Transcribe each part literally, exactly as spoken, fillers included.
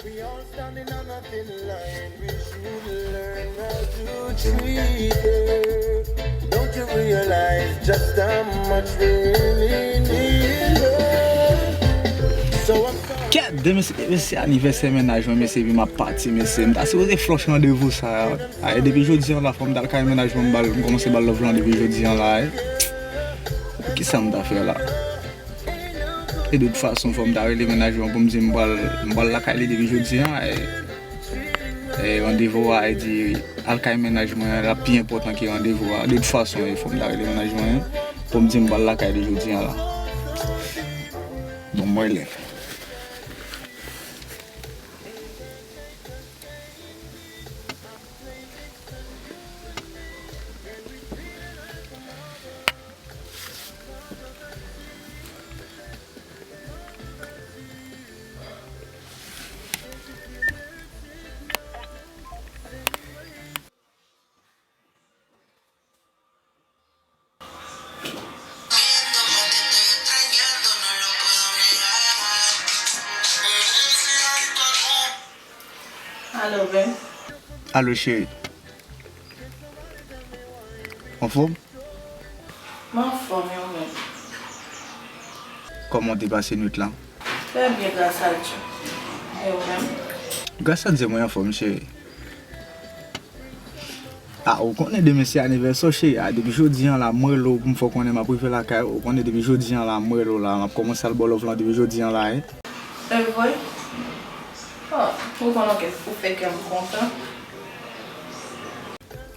We all standing on a thin line. We should learn how to treat her. Don't you realize just how much we really need her? So I'm sorry. Kèt de mesye, mesye, anivèsè mennaj mwen, mesye, epi m ap pati, mesye. M ta sipoze flush randevou sa a. Ay, depi jodi an la, fò m t al kay mennaj mwen, m ba l, m kòmanse ba l love lan depi jodi an la, ay. Kisa m ta fè la? E de tout fason, fò m ta rele mennaj mwen pou m di m pral, m pral lakay li depi jodi an, e, e randevou a, e di al kay mennaj mwen an, l ap pi enpòtan ke randevou a. De tout fason, e fò m ta rele mennaj mwen an pou m di m pral lakay li jodi an la. Bon, mwen lè. Alo, babe. Alo, cheri. Anfòm? M anfòm, e ou menm? Kòman w te pase nwit lan? Trè byen, gras a Dye. E ou menm? Gras a Dye, mwen anfòm, cheri. A, ou konnen demen se anivèsè w, cheri. A, depi jodi an la, m rele w pou m fè w konnen m ap rive lakay ou. Ou konnen depi jodi an la, m rele w la, m ap kòmanse al ba w love lan depi jodi an la, e. E vre? Oh, ou konnen ke ou fè kè m kontan.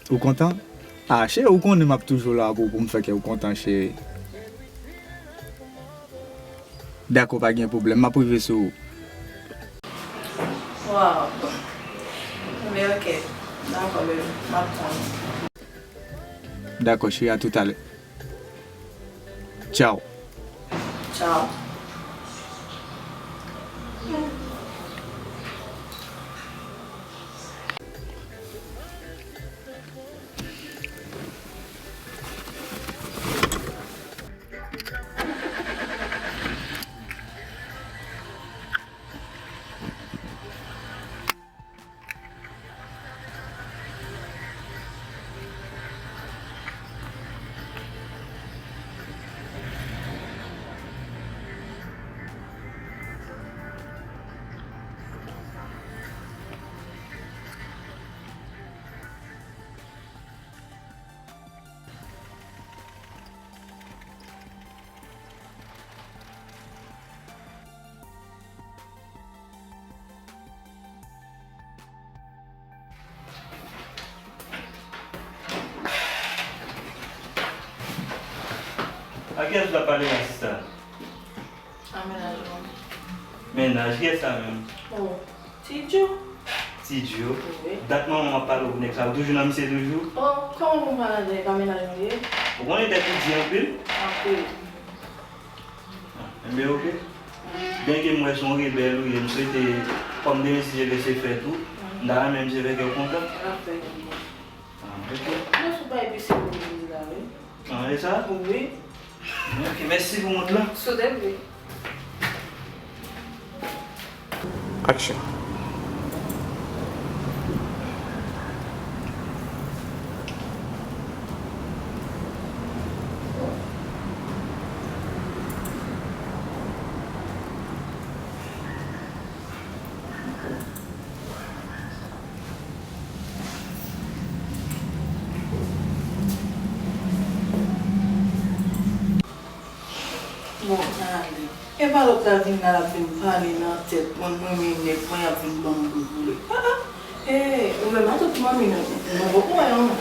Ou kontan? A, cheri, ou konnen m ap toujou la pou, pou m fè kè w kontan, cheri. Dakò, pa gen pwoblèm, m ap rive sou ou. Wow. Men ok. Dakò, bebe, m ap tann ou. Dakò, cheri, a toutalè. Tchaw. Tchaw. A kiyès w ap pale la, sista? A mennaj mwen. Mennaj, kiyès sa menm? Oh, Ti Djo. Ti Djo? Wi. Dat manman w ap pale w pou nèg sa, ou toujou nan misye toujou? Oh, kòman pou m pa nan nèg, pa mennaj mwen li ye? Ou konnen tèt ou di anpil? Anpil. Enben, ok. Byenke m wè se yon rebèl ou ye, m swete, kòm demen si Dye vle se fèt ou, m ta renmen misye fè kè w kontan. L ap fè kè m kontan. Ah, ok. Mwen sou bay pise pou li la, wi. Ah, e sa? Wi. Ok, mèsi pou mont lan. Sou tèt li. Action. Bon, ale. E pa lòt la vin la, l ap vin pale nan tèt mwen, mwen menm nèg mwen, y ap vin ban m boul boule. Ah, ah. E, ou menm a tout manmi nou, nou poko wè non.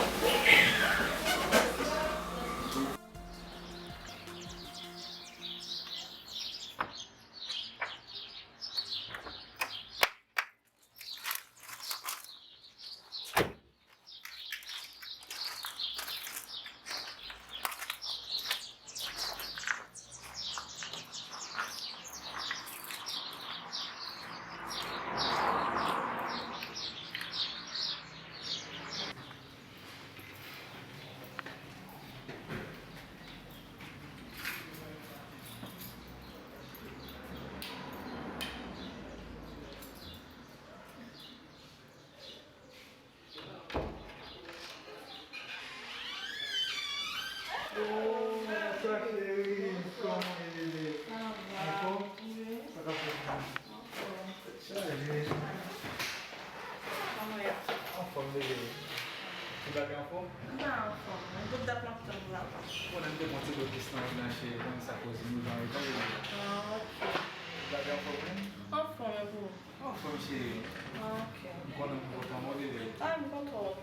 Kòm cheri, Ok. m konnen m kontan w, bebe. Ah, m kontan.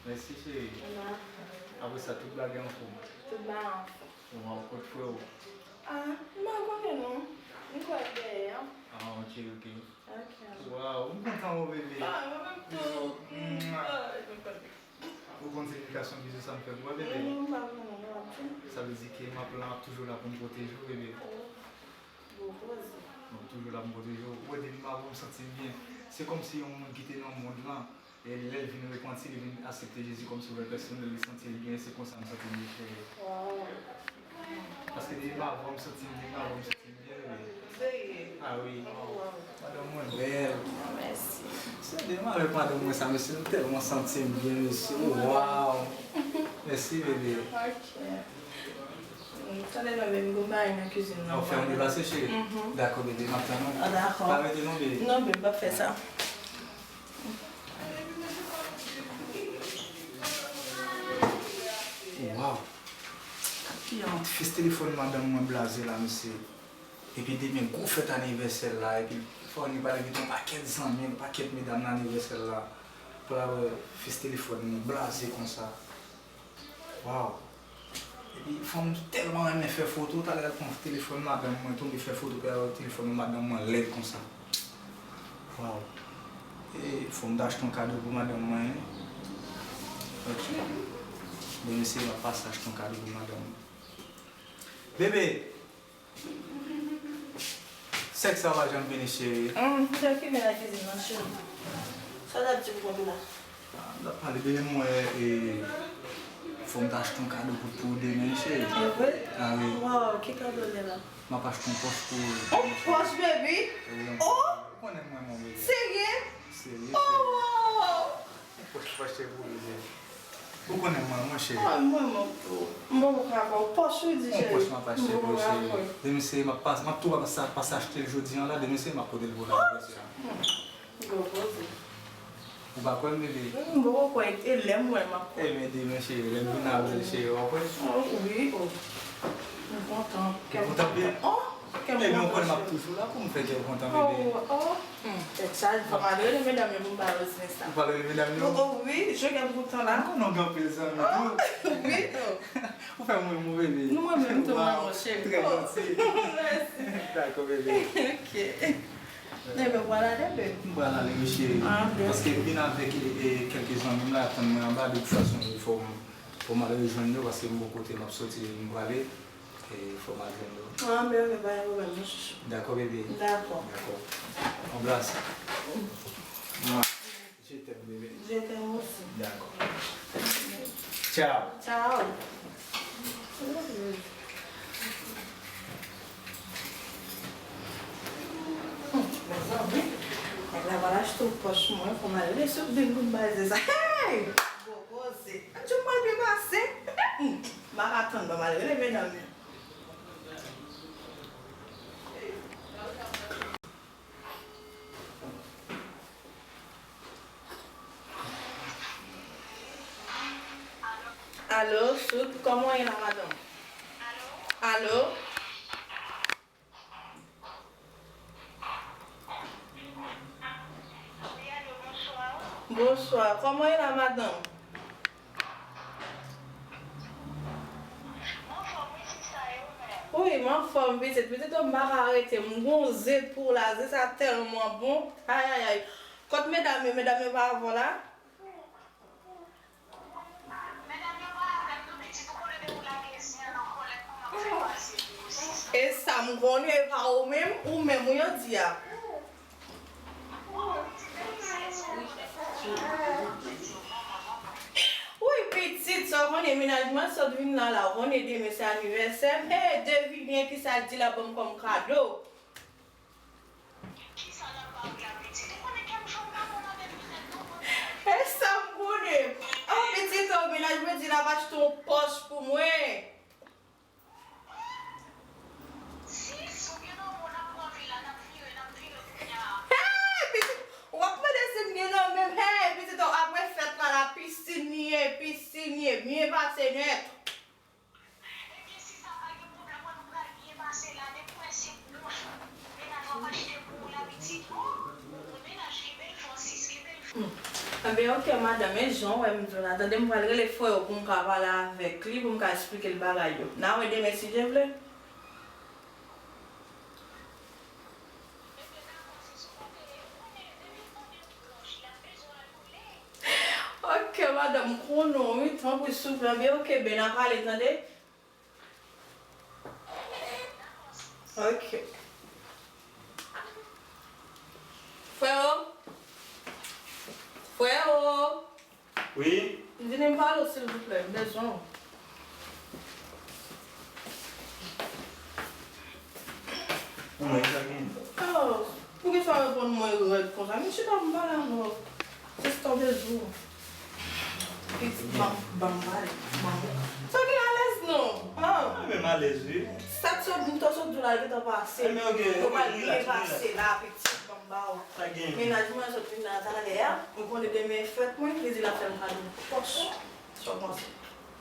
Mèsi, cheri. Nan. Apre sa, tout bagay anfòm. Tout bagay anfòm. Bon, w ap kot frè w? Ah, m pa konnen non. M kwè dèyè. Ah, ok, ok. Ok. Waw, m kontan w, bebe. Ah, mwen menm tou. Mwah. Ah, mwen kontan. Ou konn siyifikasyon bizou sa m fè pou ou, bebe? Non, m pa konnen, non, m ap di. Sa vle di ke m ap la, m ap toujou la pou m pwoteje w, bebe. Oh, gwo koze. M ap toujou la pou m pwoteje w. Ou wè, depi m avè w, m santi m byen. Se kòmsi yon moun ki te nan mond lan, e lè l vin repanti, li vin aksepte Jezi kòm sovè pèsonèl, li santi l byen, se konsa m santi m ye, cheri. Waw. Paske depi m avè w, m santi m byen, m avè w, m santi m byen, bebe. Serye? Ah wi. Oh, waw. Madanm mwen bèl. Mèsi. Se demen avèk madanm mwen sa, mesye, m tèlman santi m byen, mesye. Waw. Mèsi, bebe. Ok. Tande non, bebe, m gon bagay nan kizin nan. Ou fè yon deplase, cheri? Dakò, bebe, m ap tann ou. Ah, dakò. Pa rete non, bebe. Non, bebe, m p ap fè sa. Waw. Fis telefòn madanm mwen blaze la, mesye. Epi demen gwo fèt anivèsè l la, epi fò nou pral envite yon pakèt zanmi, yon pakèt medam nan anivèsè l la. Pou la wè fis telefòn nou blaze konsa. Waw. Epi fanm tèlman renmen fè foto, talè l pran telefòn madanm mwen, tonbe fè foto, epi telefòn madanm mwen lèd konsa. Waw. E fò m ta achte yon kado pou madanm mwen. Ok. Demen se m ap pase achte yon kado pou madanm mwen. Bebe! Sèks sa pa janm vini, cheri. Hum, m te okipe nan kizin nan, cheri. Sa w t ap di m konn la? Ah, m t ap pale, bebe, m wè, e, fò m ta achte yon kado pou, pou demen, cheri. E vre? Ah wi. Waw, ki kado w gen la? M ap achte yon pòch pou ou. Yon pòch, baby? Wi, yon Oh! pòch. Ou konnen mwen, mon bebe. Serye? Serye, Oh, cheri. Waw! Yon pòch pou achte pou ou, bebe. Ou konnen mwen, mon cheri. Ah, mwen, mwen tou. Mwen, mwen ka ba w pòch, wi, di Yon cheri. Pòch m ap achte pou ou, Mwen cheri. ka ba w. Demen se m ap pas-, m ap tou pase, pase achte l jodi an la, demen se m ap pote l pou ou la, bebe. Gwo koze. Ou pa kwè m, bebe? M poko kwè, e lè m wè m ap kwè. Ebyen, demen, cheri, lè m vin avè l, cheri, w ap wè. Oh, wi, oh. M kontan. Kè m Kontan, bebe? Oh, kè m Ebyen, ou kontan, konnen m ap cheri. Toujou la pou m fè kè w kontan, bebe. Oh, oh. Hmm, tèt chaje, fò m al rele medam yo pou m ba yo znen sa. Ou pral rele medam yo? Oh, oh, wi, je kè m kontan la. Ou konnen w gen anpil zanmi tou. Wi, oh. Ou fè m renmen w, bebe. Nou renmen m tou, Waw, mwen, cheri. trè janti. Mèsi. Dakò, bebe. Ok. Ebyen, vwala de, bebe. M pral ale, wi, cheri. Ah, bebe. Paske m vin avèk, e, e, kèlke zanmi m la, ap tann mwen anba, de tout fason, fò m, fò m al rejwenn yo, paske m bò kote m ap soti, m prale, e, fò m al jwenn yo. Ah, bebe, pa gen pwoblèm, mon chouchou. Dakò, bebe? Dakò. Dakò. Anbras. Mwa. Je t'aime, bebe. Je t'aime aussi. Dakò. Tchao. Tchao. Mezanmi, nèg la pral achte yon pòch mwen, fò m al rele sou bil pou m ba l znen sa. Hey! Gwo koze. Ann di m pral byen pase. M pa ka tann, ban m al rele medam yo. Alo, Soud, kòman w ye la, madanm? Alo? Bonswa, kòman w ye la, madanm? Wi, m anfòm, pitit. Pitit, m pa ka rete. M gon zen pou w la. Zen sa tèlman bon. Ayayay. Kot medam yo? Medam yo pa avè w la? E sa m konnen, e pa ou menm, ou menm, wi, yo di a. Wi, pitit, sa w konnen, mennaj mwen sot vin la, la, w konnen demen se anivèsè m. E, devine kisa l di l ap ban m kòm kado. E sa m konnen. An, pitit, o, mennaj mwen di l ap achte yon pòch pou mwen. Hey, pitit, w ap mande si m gen nan menm. Hey, pitit, o, apre fèt la, la pisin li ye, pisin li ye, byen pase nèt. Ebyen, si sa pa gen pwoblèm, wè nou pral byen pase la, depi w wè se pòch mennaj w ap achte pou ou la, pitit, o. Enben, oke, madanm, e jan w wè m di w la. Tande, m pral rele frè w pou m ka pale avèk li, pou m ka esplike l bagay yo. N a wè demen, si Dye vle. Oke, madanm, m konnen w, wi, tanpri, souple. Enben, oke, ben, n a pale, tande. Ok. Freo! Freo! Wi? Vini m pale w, silvouplè, m bezwen w. Mwen, sa gen? Oh, poukisa w reponn mwen rèd konsa? Vin chita pou m pale avè w. Sista w bezwen w. Pitit, ban m, ban m pale, ban m. Sa w gen alèz non? Ah. Mwen menm alèz wi. Sa k sot, m t sot di w la, gentan pase. Ebyen, ok, ok, relax, relax. Yo pral byen pase la, pitit, ban m ba w. Sa gen? Mennaj mwen sot vin nan talè a, ou konnen demen fèt mwen, li di l ap fè m kado pòch. Sa w panse?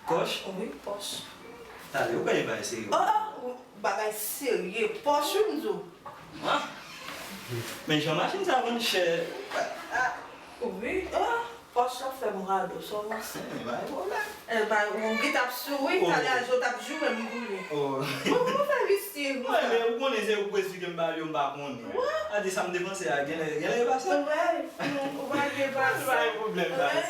Pòch? Wi, pòch. Talè, ou pa gen bagay serye. Oh, oh, bagay serye, pòch wi m di w. Ah. Men jan machin sa vann chè. Ah, wi, ah, pòch la fè m rado, sa w panse? Eh, pa gen pwoblèm. Eh, ba, ou ki t ap souri, oh, talè a je w t ap joure m pou li. Oh. Bon, ou fè visye konsa. Mwen, men ou konnen se ou presi ke m ba yo, m pa konnen. What? A di sa m te panse a, genlè, genlè e pa sa. Ou pa gen pase. Pa gen pwoblèm, guys.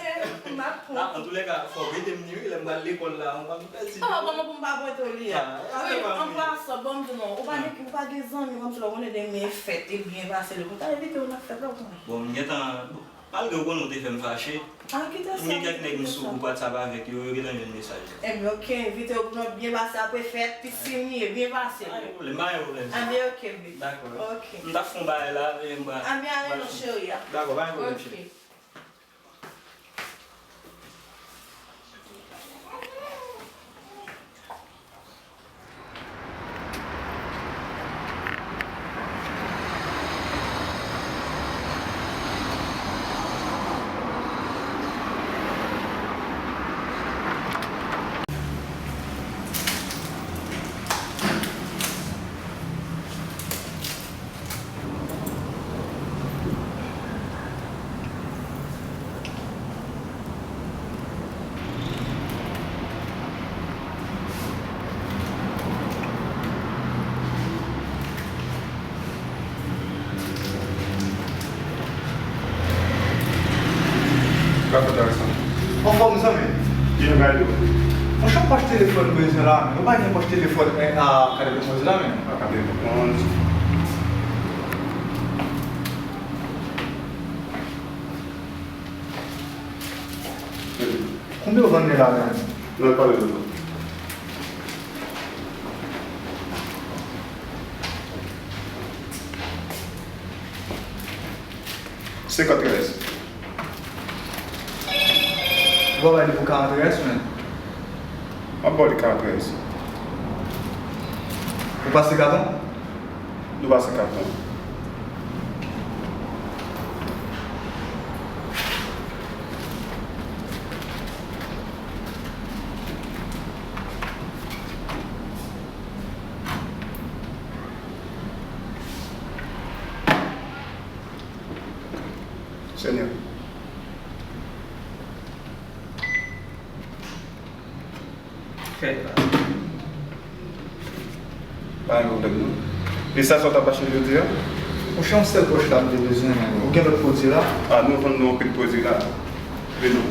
M ap pran. Ah, antoulèka, fò w rete m ni wi, lè m pral lekòl la, m pa pèdi. Ah, kòman pou m pa pote w li a? Ah, wi, an pasan, ban m di w non, ou pa gen, ou pa gen zanmi kòmsi lè w konnen demen fèt, e byen pase, lè w ta envite w nan fèt la, ou konnen. Bon, m gentan, bon, malgre w konnen w te fè m fache, m gen kèk nèg m sou gwoup WhatsApp avèk yo, yo gentan jwenn mesaj la. Ebyen, ok, envite yo pou nou byen pase apre fèt, piscine, byen pase. Pa gen pwoblèm, pa gen pwoblèm. Ebyen, ok, baby. Dakò. Ok. M t ap fè yon bagay la, e m pral. Ebyen, ale non, cheri a. Dakò, pa gen pwoblèm, cheri. Anfòm, zanmi? Monchè, pòch telefòn m bezwen la, men. Ou pa gen pòch telefòn, eh, a kat venndouz la, men? A kat venndouz. Konbyen w vann li la, men? Nan pale de sa. Senkant rès. Ou pa bay li pou karant rès, men? M ap ba w li karant rès. Ou pase katon? Nou pase katon. Senyè. Fè l la. Pa gen pwoblèm, non. E sa, sa w t ap achte jodi a? Monchè, yon sèl pòch la m te bezwen, men ou gen lòt pwodui la? A, nou vann nou anpil pwodui la. Vin non.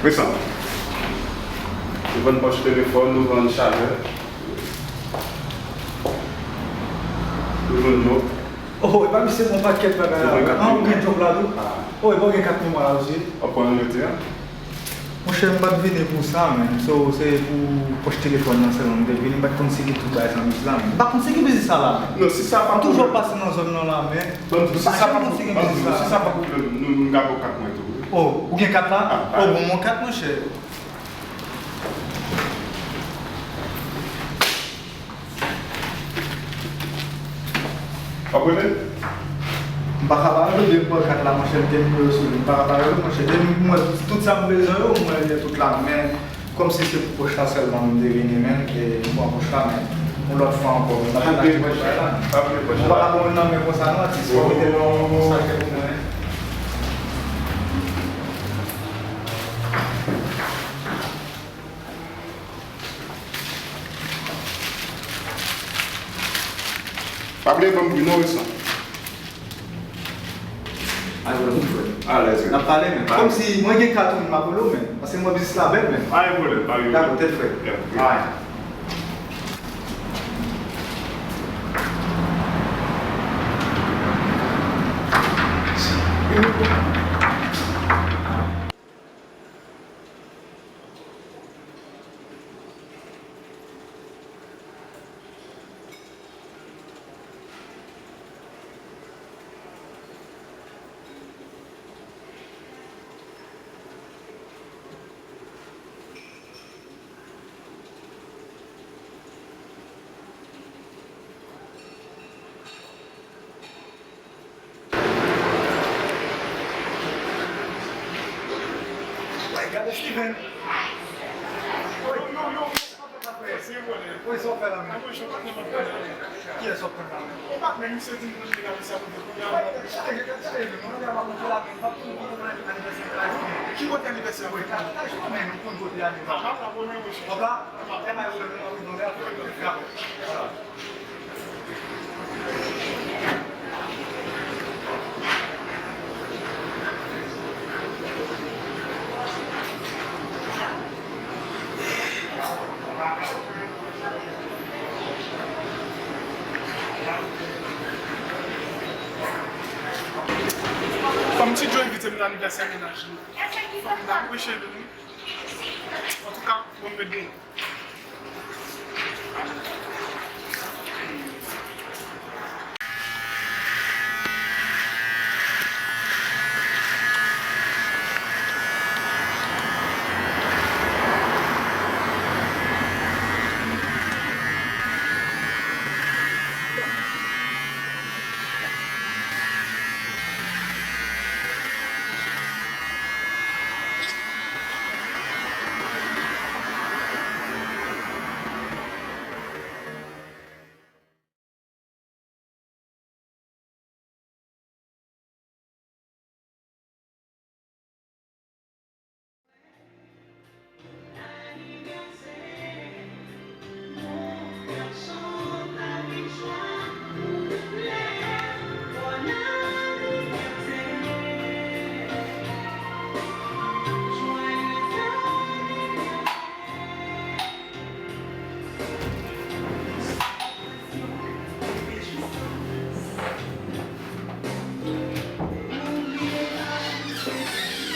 Resan. Nou vann pòch telefòn, nou vann chajè. Nou vann lòt. Oh, epa misye gon pakèt bagay la. Ou gen kat memwa? Ah, ou gen djòb la tou? Ah. Oh, epa w gen kat memwa la osi? W ap pran l jodi a? Monchè, m pa t vini pou sa, men. So, se pou pòch telefòn nan sèlman m te vini. M pa t konn si gen tout bagay sa misye la, men. M pa konn si gen biznis sa la, men. Non, si sa pa pwoblèm. M toujou ap pase nan zòn nan la, men. Ban m di w, si sa pa pwoblèm, ban m di w, si sa pa pwoblèm, nou, nou ka ba w kat mwen tou, wi. Oh, ou gen kat la? Ah, oh, bon, m kat, monchè. W ap rele? M pa ka pa rele, depi m pran kat la, monchè, m gen nimewo sou li. M pa ka pa rele, monchè. Depi m wè tout sa m bezwen yo, m wè yo tout la. Men, kòmsi se pou pòch la sèlman m te vini, men, e m pran pòch la, men yon lòt fwa ankò, m pa ka rele pòch la. Pa vle pòch la. Ou pa ka pran nan men konsa, non, atis. Fò w mete nan yon sachè pou mwen. Pa bliye ban m pi non, Wilson. Ay, vòlè, mon frè. Alèz, wi. N ap pale, men. Kòmsi mwen gen kat ou, m ap vòlè w, men. Paske mwen biznis la bèl, men. Pa gen pwoblèm, pa gen pwoblèm. Dakò, tèt frèt. Alright. Gade Steven. Wi, sa w fè la menm? Kiyès w ap pran la menm? Ki kote anivèsè a? Fanm Ti Djo envite m nan anivèsè mennaj li. Fanm nan mwen cheri. Antouka, bon bèdè.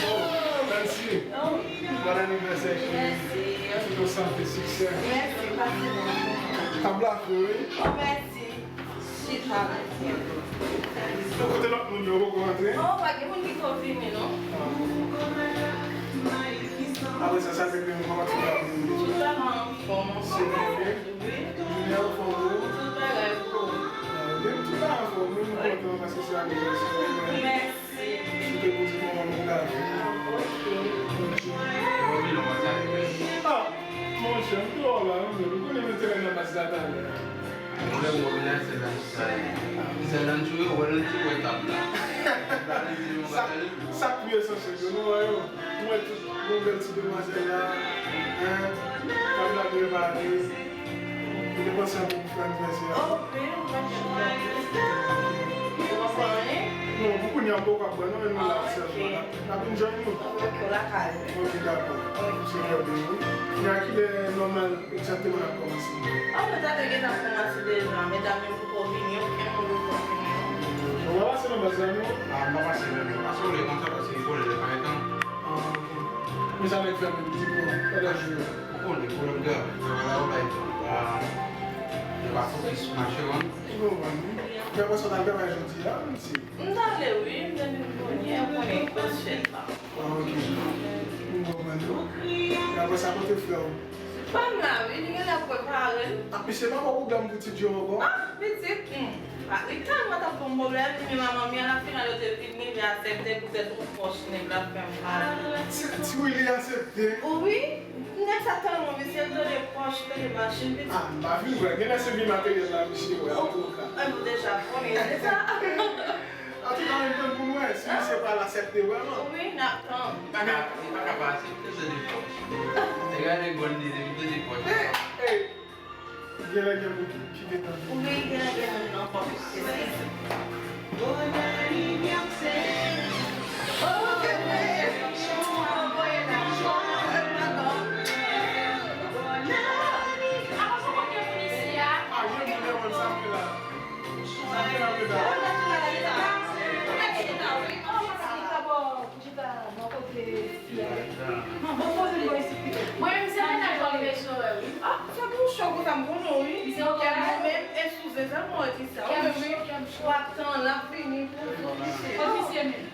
Oh, mèsi. Bon anivèsè, cheri. Mèsi. Tout an sante, siksè. Mèsi, pase bon. Tab la fre, wi. Oh, mèsi. Chita la. Bon, kote lòt moun yo, poko rantre? Oh, pa gen moun ki ko vini, non. Ah. Apre sa, sa te gen yon kòman ti gade. Tout la anfòm, anfòm. Wi. Tout bagay bon. Depi tout bagay anfòm, nou kontan paske se anivèsè. Mèsi. Sou te pou di manman m gade. Ah, monchè, m te wè w la, menm, ou konnen mwen te wè nan baz la talè. Mwen wè w la, se la, se la. Se la, m tou wè, wè, m tou wè tab la. Sa, sa k pi esansyèl yo, nou wè yo. Mwen tout bon bèl ti demwazèl la, hein, tab la byen pare. Ou te panse a pou m fè anivèsè a? Oh, wi, m panse a pou m fè anivèsè a. Ou pa fè anyen? Non, pou kounye a, m poko ap bwè, non, men nou la sèlman. N ap enjoy nou. Ok, ou lakay, wi. Ok, dakò. Ok. Se trè byen, wi. Men a kilè nòmal egzakteman n ap kòmanse? Oh, nou ta dwe gentan kòmanse deja. Medam yo poko vini, okenn moun poko vini, non. Ou pa pase nan baz la, non? Ah, m pa pase menm, non. Pase w lè konsa, pase l kole, lè pa gen tan. Ah, ok. Men sa nèg fè menm, di m non, pandan jou yo. Ou konnen, pwoblèm travay, travay la, ou bay tan. Ou pa, ou pa fokis mache, wi. M konprann, wi. Men apre sa, w t al travay jodi a, mesye? M t ale, wi, m te vin kounye a, ou konnen pòs fèt la. Ah, ok. M konprann, wi. Men apre sa, kote frè w? Fanm la, wi, li genlè ap prepare l. Ah, mesye, pa ba w pwoblèm pou Ti Djo ankò? Ah, pitit, hmm. Ah, li tèlman t ap ban m pwoblèm, li menm a manmi, alafinal, yo te vin rive aksepte poutèt yon pòch nèg la fè m pale. Ti, Ti Willy aksepte? Wi, nèg sa tèlman visye, l tande pòch, tande machin, pitit. Ah, m pa vin wè, genlè se vye materyèl la misye wè, antouka. Mwen deja konnen se sa. Antouka, ann tann pou n wè si misye pral aksepte vrèman. Wi, n ap tann. Li pa ka, li pa ka pa aksepte, se de fòs. Te gade gòl li, li te de fòs. Ey, ey. Genlè gen moun ki gentan vini. Wi, genlè gen moun nan pòt. Eskize. Ah, gen moun nan menm sa mwen la. Sa mwen la, mwen la. Chita bò kote fi a. Bon, poze m bò isit pito. Mwen menm se mennaj ou li bezwen wè wi. Ah, sa pou cho konsa m konnen wi. Kèm cho menm e sou zen sèlman wè ti sa. Ou menm wi. W ap tann l ap vini pou ou visye. Pou visye menm.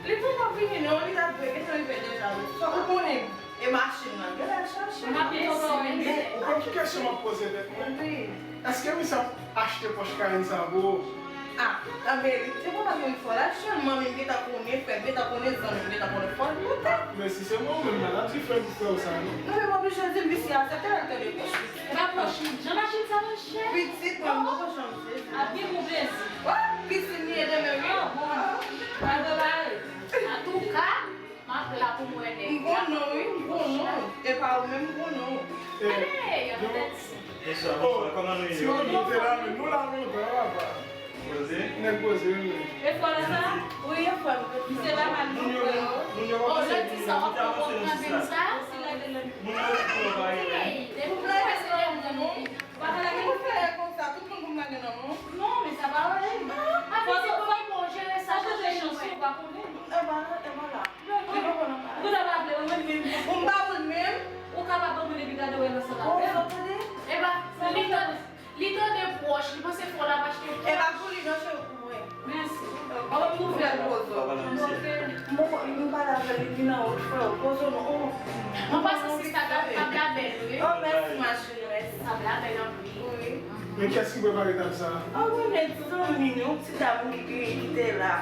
Li poko vini non, li ta dwe gentan rive deja wi. Sa ou konnen. E machin nan, yo al chache. M ap pito wè. Men, ou konn ki kesyon m ap poze tèt mwen? Wi. Èske misye ap achte pòch Karen sa pou ou? Ah, nan verite, papa m fò l achte l, manmi m gentan konnen, frè m gentan konnen, zanmi m gentan konnen, fò l pote. Ah, men si se mwen menm, m pa t ap di frè m pou frè w sa, non. Non, men m oblije di l, misye aksepte l, al tande pòch li. E pa pòch li, jan machin sa monchè. Pitit mwen, m poko janm sezi. Ap gen pou plezi. Wi, pitit li ye demen, wi. Ah, bon. Al prepare. Antouka, m ap la pou m wè nèg la. M konnen wi, m konnen. E pa ou menm, m konnen. Ey, y ap tèt si. Bonswa, bonswa, kòman nou ye? Ti Rony, nou te la, men nou la lontan, papa. Poze? Nèg poze, wi. E fò la sa? Wi, e fò. Misye pa mal non, frè. Moun yo kòmanse vini, moun yo kòmanse vini sisa. Moun yo vin pou yo pa gen. Ey, depi m wè se yon moun. Pa ka lage pou fè konsa, tout moun pou m lage nan men w. Non, men sa pa vre. Avan se pou mwen jere sa, chanje chanson, ou pa konnen. E pa la, e pa la. Li pa konn anba. Ou ta pa vle, ou menm menm. Ou m pa vle menm. Ou kapab ban mwen depi gade wè nan sa la. Oh, sa tande? E pa, li tande, li tande pwòch, li panse fò l ap achte pwòch. E pa pou li non, cheri, pou mwen. Mèsi. Bon, m ouvè l pozo. Bon, nou pale avè li, li nan wout, frè, pozo non. Oh. Mwen panse sista t ap, t ap la bèl, wi. Oh, mèsi, ma chérie, mèsi. Tab la bèl anpil. Wi. Men kiyès ki prepare tab sa? Ah, wi, men ti zanmi nou, ti dam ki, ki, ki te la.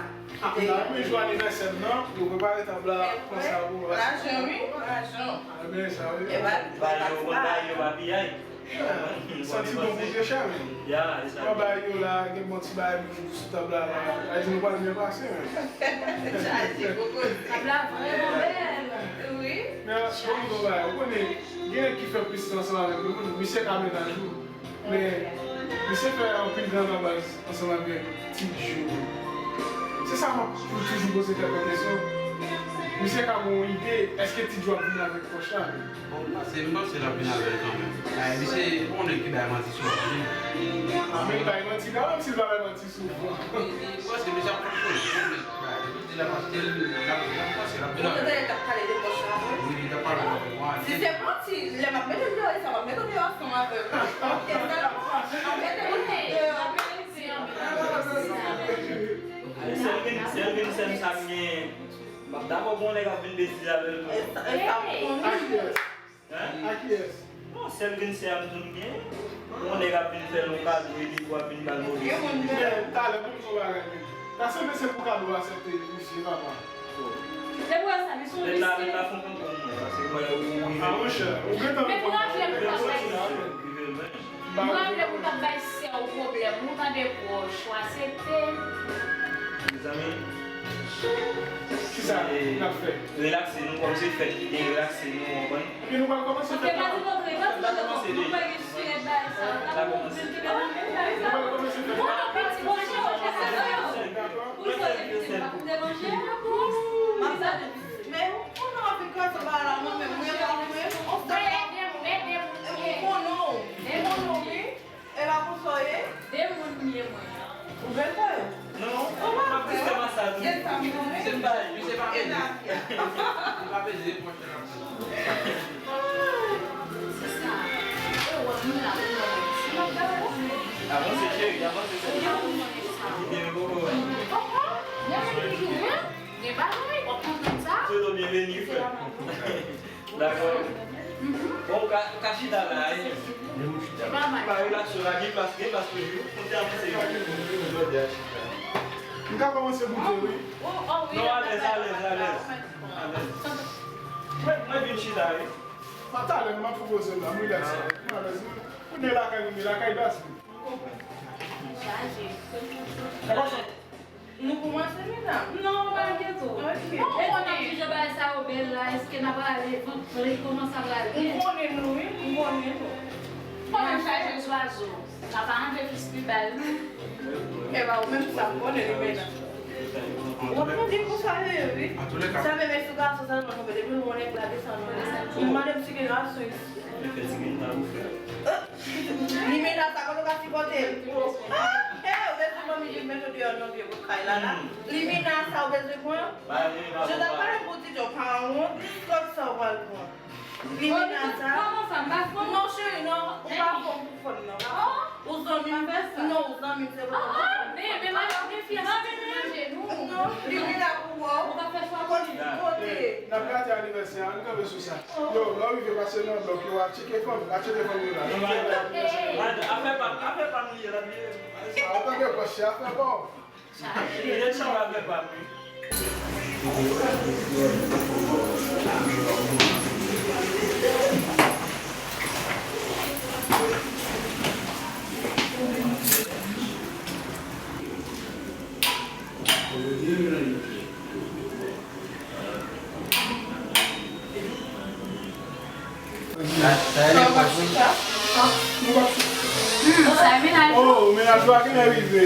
Ah, la, men jou anivèsè m nan, yo prepare tab la konsa pou mwen. Lajan, wi, lajan. Ah, men sa, wi. E ba, ba yo, ba yo, ba piyay. Santi bon pou je chè, men. Ya, e sa. Mwen ba yo la, gen bon ti bagay sou tab la, la. Sa di nou pral byen pase, men. Chaje pou koze. Tab la vrèman bèl. Wi. Men, bon, bon, bagay, ou konnen, gen nèg ki fè plis tan ansanm avèk yon moun, misye ka mennaj ou. Men, misye fè anpil tan nan baz ansanm avèk Ti Djo. Se sa m ap toujou poze tèt mwen kesyon. Misye ka gen yon ide, èske Ti Djo ap vin avèk pòch la menm? Bon, m panse, m panse l ap vin avè l kanmenm. Ay, misye, ou konnen ki bay manti sou anpil. A, men li bay manti kanmenm, si l pa bay manti sou ou. Li, li, m panse misye ap fè l, li bay, li di l ap achte l, l ap, l ap panse, l ap vin avè l. Ou te tande l t ap pale de pòch la vre? Wi, li t ap pale de pòch la. Si se manti, lè m ap mete l deyò, e sa m ap mete w deyò ansanm avè w. Ok, sèlman, m ap mete w deyò. Sèl grenn, sèl grenn sè m sa m gen, m ap dakò pou yon nèg ap vin betize avè l tou. E sa, e sa m konnen. Hein? A kiyès? Non, sèl grenn sè a m tou m gen. Yon nèg ap vin fè l yon kado epi w ap vin ba l move siy. Men, talè, pou m di w yon bagay, men. Ta sanble se pou kado a aksepte misye, papa. Se pou sa, li sou lis. Lè ta, lè ta fon konprann mwen, paske mwen, ou rive. Ah, monchè, ou gentan. Men pou raple m, papa. Rive l, men. Mwen vle pou t ap bay sè w pwoblèm, ou tande pwòch ou aksepte. Mezanmi, kisa n ap fè? Relakse nou, kòm se fèt ki te relakse nou, ou konprann? Epi nou pral kòmanse fèt la. Ou pa di kontre, pa di kontre, nou pa gen sirèt bagay sa. N ap montre l ki te nan men bagay sa. Nou pral kòmanse fèt la. Ou konn piti manje, ou fè sa. Ou sòti piti, m pa koute manje. Mwen, ou konnen anvi kraze bagay la, non, men mwen pa mwen, on fè. Ou konnen, ou konnen, wi. E pa konsa w ye? De moun m ye, mwen. Ou bèl, frè? Non, m ap plis ke masa tou. Se pa, se pa, se pa. Se pa peze, mwen. Se sa. E wè, moun la, moun la. Si m ap gade, avanse, cheri, avanse, cheri. Ou gen moun konnen sa. Ou gen moun konnen. Papa, gen moun ki gen, gen bagay, w ap konprann sa. Soyez le bienvenu, frè. Dakò. Bon, ou ka, ou ka chita la, e. Pa relakse la, gen plas, gen plas toujou. Konte avanse yo. Jodi a chita. M ka kòmanse goute, wi. Non, alèz, alèz, alèz. Alèz. Mwen, mwen vin chita, wi. Pa talè, m ap pwopoze la, m rilaks. M alèz, wi. Ou de lakay, ou de lakay baz, wi. Chaje. E pa sa. Nou kòmanse, medam? Non, pa enkyete w. Ok. Bon, e konnen jan bagay sa yo bèl la, èske n ap ale vant plen, kòman sa pral ye? M konnen nou, wi, m konnen nou. Mwen chaje zwazo. Papa antre fis pi bèl. E ba ou menm sa m konnen li menm. W ap mande konsa yo ye wi. Sa menm e sou gason sèlman nou mete pou nou nèg la desann. Nou mande m si gen gason isi. Li mena sa kote w ka sipòte l. Ah, eh, ou bezwen manmi vin mete w deyò nan vye bout kay la la. Li mena sa ou bezwen pran. Je ta pale pou ti Djo pa wont. Lòt sa ou pral pran. Limena sa. Non, cheri, non. Ou pa fè m pou fòn, non. Ou zanmi m. Non, ou zanmi m, se pou fòn. Men, men, manje nou. Non, Limena pou wè w. Kote, kote. N ap gate anivèsè a, ann kanpe sou sa. Yo, lè w rive pase nan blòk yo, a tcheke fanm, a tcheke fanm yo la. Afè pa m, afè pa m li ye, l ap ye. Sa, w tande pòch, se afè pa w. Li gen chanm avè pa m wi. Sa e menaj ou? Oh, menaj ou a genlè rive.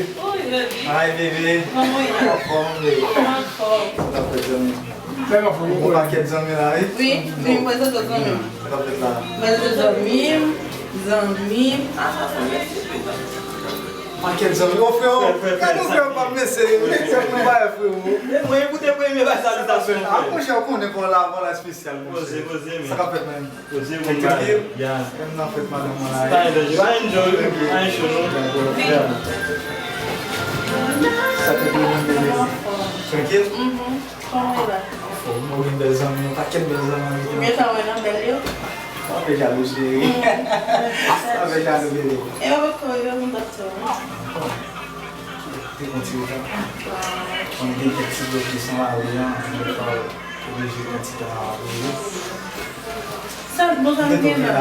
Hi, bebe. Kòman w ye? Anfòm, bebe. Kòman w anfòm? Sa k ap fèt, zanmi? Bon pakèt zanmi la, wi. Wi, vin prezante zanmi m. Sa k ap fèt la? Prezante zanmi m, zanmi m. Ah, sa, sa, mèsi. Pakèt zanmi. Ô, freo, gade yon freo pa m mesye, wi. Se pou bagay, freo. Mwen, ekoute, premye bay salitasyon. Ah, monchè, ou konnen pou la, pou la espesyal, monchè. Poze, poze, men. Sa k ap fèt, menm? Poze, men. Trankil? Ya. Menm nan fèt madanm mwen la. Pa enjoy, pa enjoy, pa enjoy, non. Ya. Sa k ap fèt, menm, bebe? Trankil? Mhm. Kòman w la? Anfòm, mwen gen bèl zanmi, yon pakèt bèl zanmi an mete nan. Ou gentan wè nan bèl yo? Sa fè jalou, cheri. Sa fè jalou, bebe. E yo potko rive pou m t ap fè w. Te pran ti retan. Mwen gen kèk ti blokis nan lari an, mwen fè oblije pran ti tan nan lari. Sa bon, sa m gen la.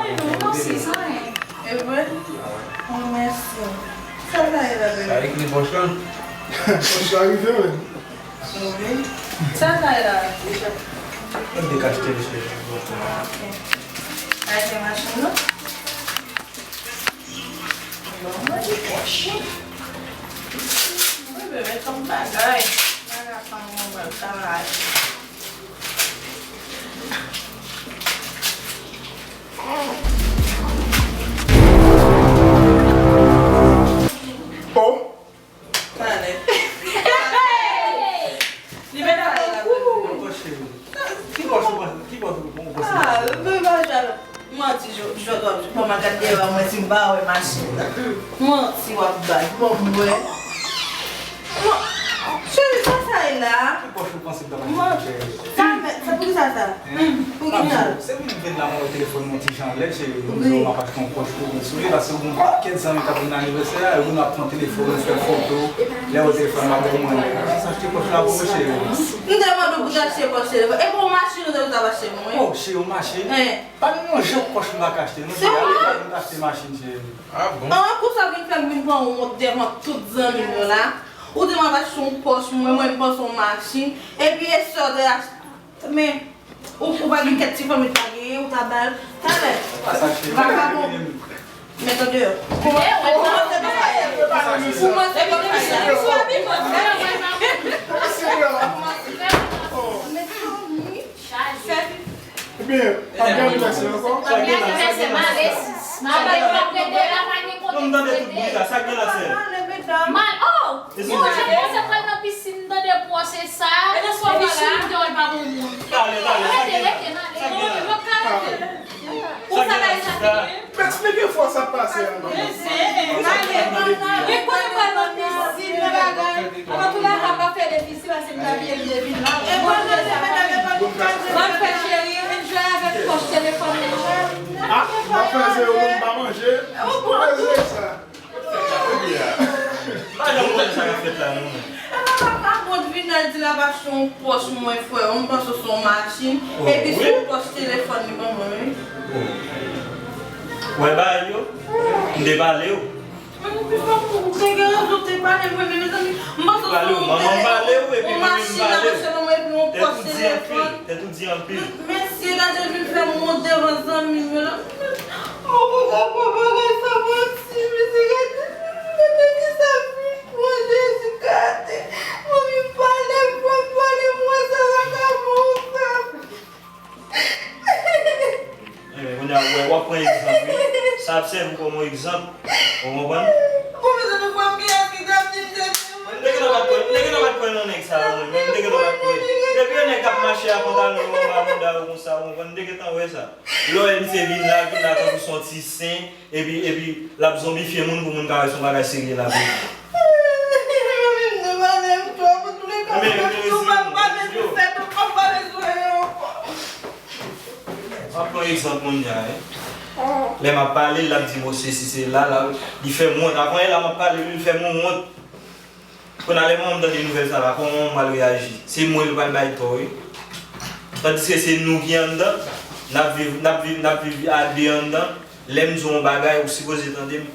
Ay, non, mèsi, sa anyen. E vre? Oh, mèsi. Sa sa ye la, bebe? Sa ekri pòch lan. Pòch la rive, wi. Wi. Sa sa ye la, deja? Mwen dekachte l, cheri. Ok. Achte machin nan. Bon, mwen di pòch. Wi, bebe, kòm bagay. Bagay pa mwen, mwen travay. Oh! Talè. Li mèt ap pran kou. Ki pòch ou pran? Ki pòch ou pran? Ah, men pa jalou. Manti, jodi a w ap jwe. Bon, m a gade deyò a, mwen si m pa wè machin nan. Manti w ap bay. Bon, m wè. Cheri, sa sa ye la? Ki pòch ou panse m ta pase? Sa mèt, sa pou ki sa sa? Pou ki sa? Se pou m vin la, mwen wè telefòn mwen ti jan lèd, cheri. Mwen di w m ap achte yon pòch pou ou sou li, paske ou gen yon pakèt zanmi k ap vin anivèsè a, e ou n ap pran telefòn, ou fè foto. Lè ou telefòn la pou mwen, ou achte pòch la pou ou, cheri. M te mande w pou w t achte pòch telefòn. E pou yon machin ou te pou t ap achte pou mwen? Oh, cheri, yon machin? Pa gen yon jan pòch m pa ka achte, non, cheri. Serye? M ka achte machin, cheri. Ah bon? An, konsa w vin fè m vin pran wont devan tout zanmi m yo la. Ou di m ap achte yon pòch, mwen, mwen m panse yon machin. Epi e sè w te achte. Men, ou, ou pa gen kèk ti fanmi w ta genyen, ou ta ba l. Talè. Vakabon. Met an deyò. Kòman, kòman se pa sa ye? Kòman se pa sa ye? Mezanmi. Ebyen, pa gen anivèsè ankò? Pa gen anivèsè, m ale. M ap rete la, pa gen kote pou rete. Non, m tande tout bri la, sa k gen la, sè? Mal, oh! Monchè, m panse pral nan pisin, m tande pwòs e sa. Epi si m te wè l pa bon moun. Talè, talè, sa k gen la? Rete, rete, m ale. Sa k gen la? Ou sa la, sa fini? Eksplike fwa sa k pase a, manman. Li konnen pral nan pisin, nan bagay. Avan tou la, m ap fè defisil, paske m t abiye m te vin la. Mwen fè cheri, enjoy avèk pòch telefòn mwen. Ah, w ap fè zewo, m pa manje. Ou fè zewo sa. Pa janm konn sa k ap fèt la, non, men. Epa, papa, bon, vin al di l ap achte yon pòch mwen, frè. M panse se yon machin. Oh, epi se yon pòch telefòn li ban mwen, wi. Oh. Wè bagay yo? M te pale w. Mwen, epi fò m te gen rezon, te pale mwen, men, mezanmi, m panse se yon machin l ap achte ban mwen, epi yon pòch telefòn. Tèt ou di anpil. Mesye, gade l vin fè m wont devan zanmi m yo la. Ou pa ka pran bagay sa manti, misye gade, gade ki sa vin pran Jezi gade. Manmi pale, fò pale, mwen sa pa ka bon sa. Enben, kounye a, w wè, w ap pran egzanp, wi. Sa ap sèvi w kòm yon egzanp. Ou konprann? Bon, mezanmi, fò m gen ki ta di m se vre. M te gentan pa t kwè, m te gentan pa t kwè nan nèg sa yo, mwen. M te gentan pa t kwè. Depi yon nèg k ap mache a pantalon yo anba bouda yo konsa, ou konprann? M te gentan wè sa. Lè w wè misye vin la, vin la tankou s on ti sen, epi, epi l ap zonbifye moun pou moun ka wè s on bagay serye l ap ye. Mwen menm, nou pa menm twòp, antouleka, nou pa pale sou fèt, nou pa pale sou anyen ankò. M ap pran egzanp moun ya, wi. Lè m ap pale, l ap di m, o, sesi, sela, la, li fè m wont. Avan yè la, m ap pale, li fè m wont. Kounye a, lè manman m tande nouvèl sa la, kòman manman m pral reyaji? Se mwen l pral bay tò, wi. Tandiske se nou ki anndan, n ap viv, n ap viv, n ap viv a de anndan. Lè m di w yon bagay, ou sipoze tande m.